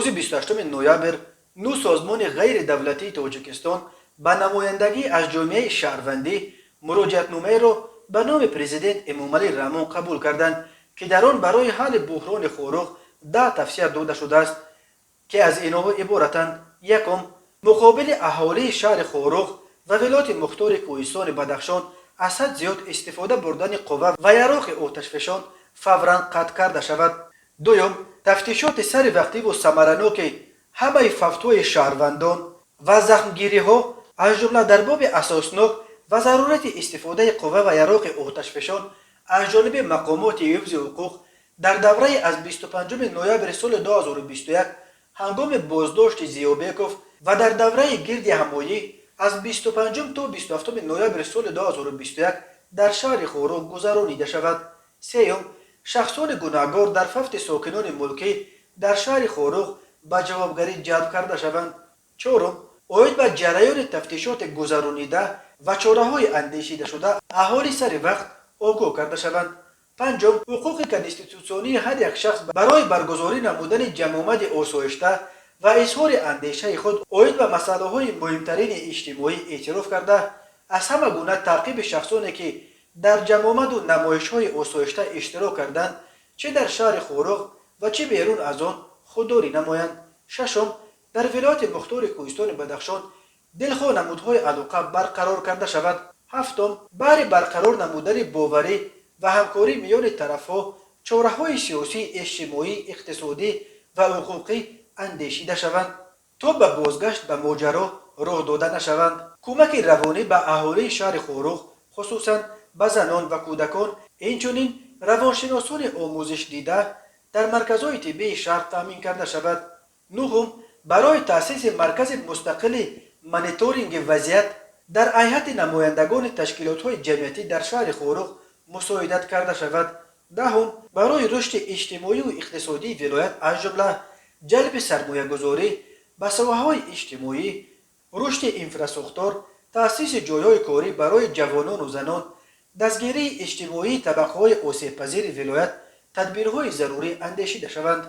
Рӯзи 28 ноябр нӯ созмони ғайридавлатии Тоҷикистон ба намояндагӣ аз ҷомеаи шаҳрвандӣ муроҷиатномаеро ба номи Президент Эмомалӣ Раҳмон қабул карданд, ки дар он барои ҳалли буҳрони Хоруғ 10 тавсия дода шудааст, ки аз инҳо иборатанд: якум, муқобили аҳолии шаҳри Хоруғ ва Вилояти Мухтори Кӯҳистони Бадахшон аз ҳад зиёд истифода бурдани қувва ва яроқи оташфишон фавран қатъ карда шавад. Дуюм, тафтишоти сари вақтиву самараноки ҳамаи фавтҳои шаҳрвандон ва захмгириҳо, аз ҷумла дар боби асоснок ва зарурати истифодаи қувва ва яроқи оташфишон аз ҷониби мақомоти ҳифзи ҳуқуқ дар давраи аз 25 ноябри соли 2021 ҳангоми боздошти Зиёбеков ва дар давраи гирди ҳамоӣ аз 25 то 27 ноябри соли 2021 дар шаҳри Хоруғ гузаронида шавад. Сеюм, шахсони гунаҳгор дар фавти сокинони мулкӣ дар шаҳри Хоруғ ба ҷавобгарӣ ҷалб карда шаванд. Чорум, оид ба ҷараёни тафтишоти гузаронида ва чораҳои андешидашуда аҳолӣ сари вақт огоҳ карда шаванд. Панҷум, ҳуқуқи конститутсионии ҳар як шахс барои баргузорӣ намудани ҷамъомади осоишта ва изҳори андешаи худ оид ба масъалаҳои муҳимтарини иҷтимоӣ эътироф карда, аз ҳама гуна таъқиби шахсоне, ки дар ҷамъомаду намоишҳои осоишта иштирок карданд, чӣ дар шаҳри Хоруғ ва чӣ берун аз он, худдорӣ намоянд. Шашум, дар Вилояти Мухтори Кӯҳистони Бадахшон дилхоҳ намудҳои алоқа барқарор карда шавад. Ҳафтум, баҳри барқарор намудани боварӣ ва ҳамкорӣ миёни тарафҳо чораҳои сиёсӣ, иҷтимоӣ, иқтисодӣ ва ҳуқуқӣ андешида шаванд, то ба бозгашт ба моҷаро роҳ дода нашаванд. Кӯмаки равонӣ ба аҳолии шаҳри Хоруғ, хусусан ба занон ва кӯдакон, инчунин равоншиносони омӯзишдида дар марказҳои тиббии шаҳр таъмин карда шавад. Нуҳум, барои таъсиси маркази мустақили мониторинги вазъият дар ҳайати намояндагони ташкилотҳои ҷамъиятӣ дар шаҳри Хоруғ мусоидат карда шавад. Даҳум, барои рушди иҷтимоию иқтисодии вилоят, аз ҷумла ҷалби сармоягузорӣ ба соҳаҳои иҷтимоӣ, рушди инфрасохтор, таъсиси ҷойҳои корӣ барои ҷавонону занон, дастгирии иҷтимоии табақаҳои осебпазири вилоят тадбирҳои зарурӣ андешида шаванд.